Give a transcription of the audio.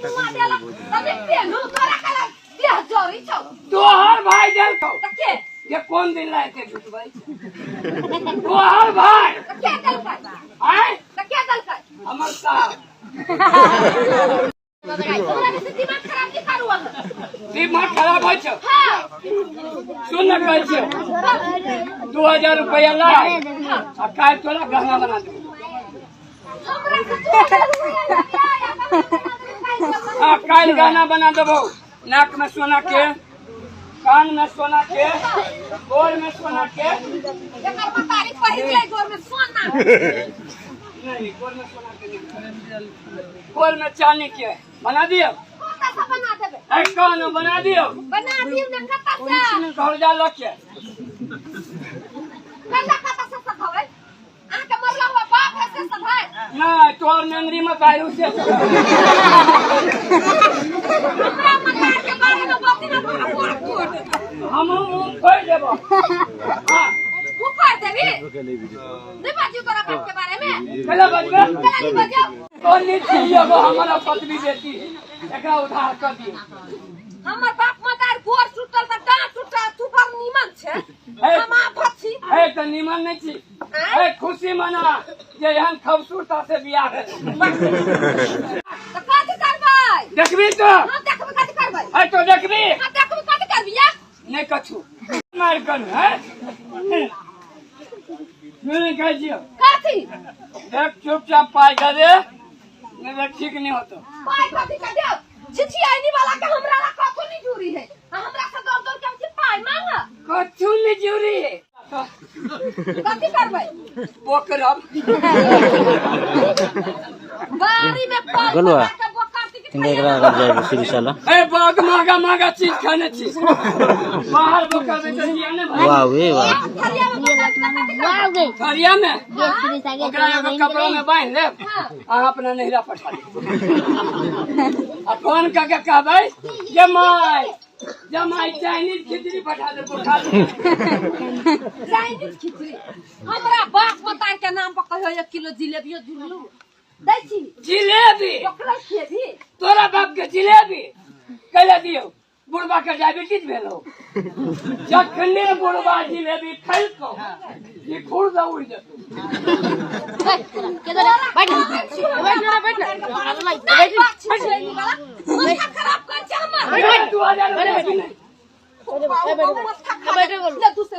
मुआ देलक तने पेनू तोरा कला देह जरी छौ। तोहर भाई देलकौ। त के? जे कोन दिन ला एते झुटबै तोहर भाई? त के देलकै? आय? त के देलकै? हमर साहब। हमरा बेसी दिमाग खराब नहीं करू अहाँ। दिमाग खराब होइ छौ? हाँ। सुन ने, कहै छियौ 2000 रुपया लाय आ काल्हि तोरा गहना बना देबौ। हमरा से 2000 रुपया लगिया या हाँ, काल्हि गहना बना देबौ, नाक में सोना के, कान में सोना के, गोर में सोना के। एकर मतारी पहिर ले गोर में सोना। नहीं, गोर में सोना के नहीं, गोर में चांदी के बना दियो। कतऽ से बना देबै? ए, कान में बना दियो। बना दियौ ने, कतऽ से? कर्जा लऽ के। कर्जा कतऽ से सधबै? अहाँके मरला हुआ बाप है से सधाय? नहीं, तोहर मेमरी में वायरस से। हमरा मतार के बारे में बात ना तोरा गोड़ तोड़ देबै। हम मुंह फोड़ि देबो। हाँ। मुँह फाड़ देबी? नहीं बाजू तोरा बाप के बारे में। कैला बजबे? कैला नहीं बाजू? तो नीति एगो हमारा पत्नी बेटी एकरा उधार कर दियो। हमर बाप मतार गोड़ टूटल त दांत टूटल, तू बड़ नीमन छै। हम आफत छी। हे, तऽ नीमन नहि छी। हे, खुशी मना जे एहन खूबसूरता से बियाह भेल। तऽ कथी करबै? देखबी तो। हम देखबै, कथी करबै? हे, तो देखबी। हम देखबै, कथी करबी या? नहि कछु मार कर है नहीं कहै छियौ। कथी? देख, चुपचाप पाइ दे दे, नहीं तऽ ठीक नहीं होतो। पाइ कथी के देब? छिछियानी वाला के हमरा ला कथू नहीं जरूरी है। आ हमरा से दौड़ दौड़ के हम पाइ मांग। कछु नहीं जरूरी है। कथी करबै? बोकरब। बाड़ी में पाइ गोलुआ। लगा के बोकरती के। तिनका एकरा जाए सिरिसाला। ए, बहुत महंगा महंगा चीज खाने छी बाहर, बोकर में तऽ जिया ने भाई। वाह वे वाह। थरिया में बोकरती तऽ कथी करबै? थरिया में ओकरा एगो कपड़ा में बान्हि लेब, अहाँ अपना नैहरा पठा देब आ फोन कऽ के कहबै जे माय जमाई चाइनीज खिचड़ी पठा दे, खा ले। चाइनीज खिचड़ी? हमरा बाप मतार के नाम पर कहियो 1 किलो जिलेबियो जुड़लू दै छी? जिलेबी ओकरा खेबी? तोरा बाप के जिलेबी कैला दियौ? बुढ़बा के डायबिटीज भेल हो। जखने बुढ़बा जिलेबी खैलकौ ई खुर दऽ उड़ि जेतौ। नहीं बात छिछियानी वाला माथा खराब कर छै हमर। 2000 रुपया भी नहीं। माथा खराब ले, दूसरे।